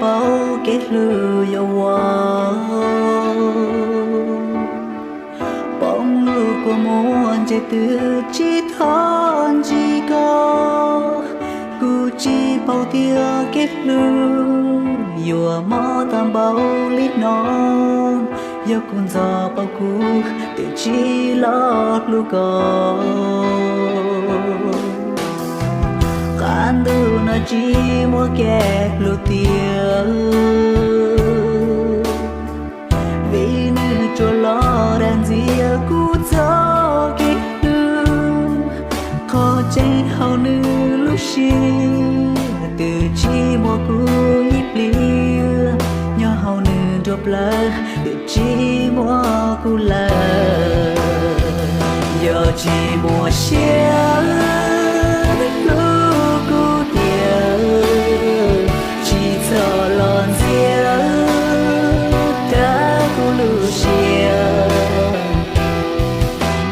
Paub kev hlub yuav ua, poob lub kua muag ntsej twb tsis thov ntsib koj. Kuv tsis paub tias kev hlub yuav mob tag npaum li no. Yog kuv ntxov paub kuv twb tsis los hlub koj. Qab ntuj no tsis muaj kev hlub tiag, vim nws tsuas los dag ntxias kuv txoj kev hlub. Qhov tseeb hauv nws lub siab twb tsis muaj kuv ib pliag, nyob hauv nws nruab plawv twb tsis muaj kuv lawm. Yog tsis muaj siab hlub kuv tiag, tsis txhob los ntxias rau kuv lub siab.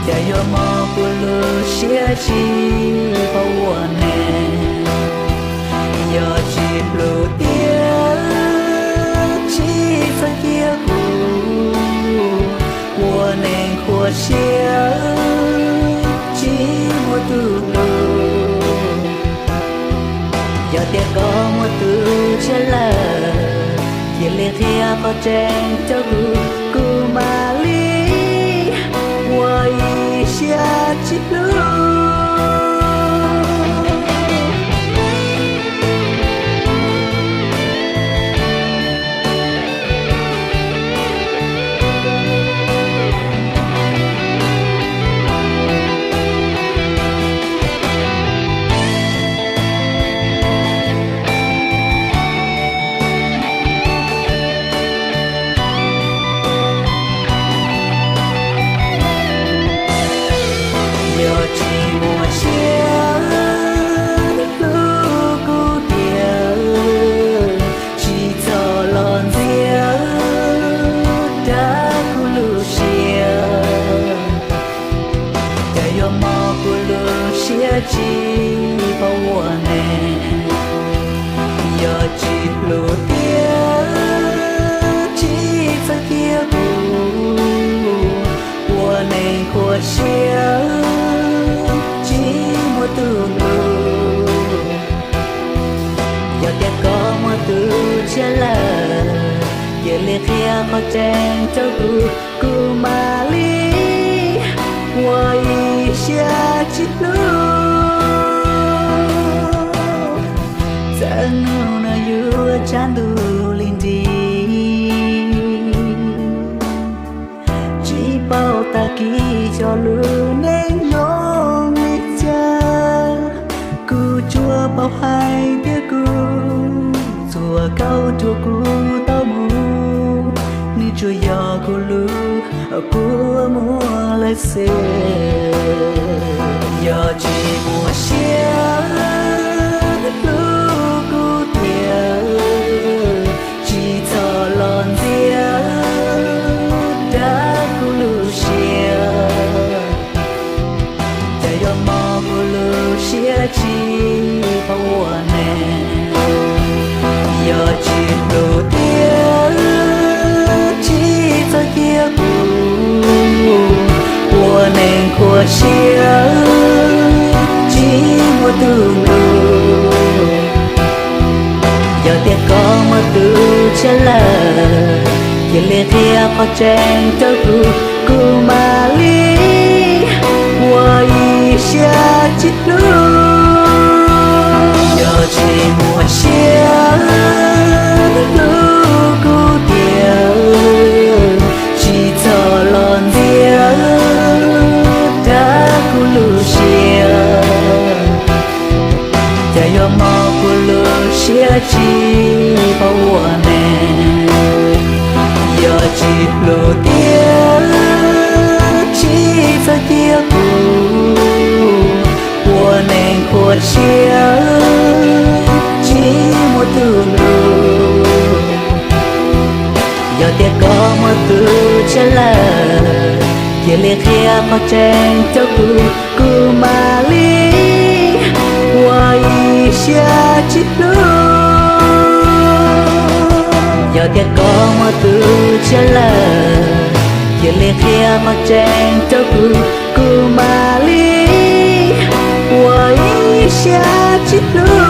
Cas yuav mob kuv lub siab tsis paub ua neeg. Yog tsis hlub tiag, tsis txhob cia kuv ua neeg khuav siab tsis muaj tus hlub. Yog tias koj muaj tus tshiab lawm, cia li qhia qhov tseeb rau kuv, kuv mam li ua ib siab tsis hlub. Yog tsis muaj siab hlub kuv tiag, tsis txhob los ntxias rau kuv lub siab. Cas yuav mob kuv lub siab tsis paub ua neeg. Yog tsis hlub tiag, tsis txhob cia kuv ua neeg khuav siab tsis muaj tus hlub. Yog tias koj muaj tus tshiab lawm, cia li qhia qhov tseeb rau kuv, kuv mam li ua ib siab tsis hlub. Txawm hnub no yuav tshav ntuj li nti, tsis paub tag kis cov lub neej zoo li cas. Kuv tsuas paub hais tias kuv txhua kauj ruam kuv tau mus, nws tsuas yog kuv lub kua muag lawm xwb. Yog tsis muaj siab hlub kuv tiag, tsis txhob los ntxias rau kuv lub siab. Cas yuav mob kuv lub siab tsis paub ua neeg. Yog tsis hlub tiag, tsis txhob cia kuv ua neeg khuav siab tsis muaj tus hlub. Yog tias koj muaj tus tshiab lawm, cia li qhia qhov tseeb rau kuv, kuv mam li ua ib siab tsis hlub. Yog tsis muaj siab hlub kuv tiag, tsis txhob los ntxias rau kuv lub siab. Cas yuav mob kuv lub siab tsis paub ua neeg. Yog tsis hlub tiag, tsis txhob cia kuv ua neeg khuav siab tsis muaj tus hlub. Yog tias koj muaj tus tshiab lawm, cia li qhia qhov tseeb rau kuv, kuv mam li ua ib siab tsis hlub. tus tshiab lawm, cia li qhia qhov tseeb rau kuv, kuv mam li ua ib siab tsis hlub.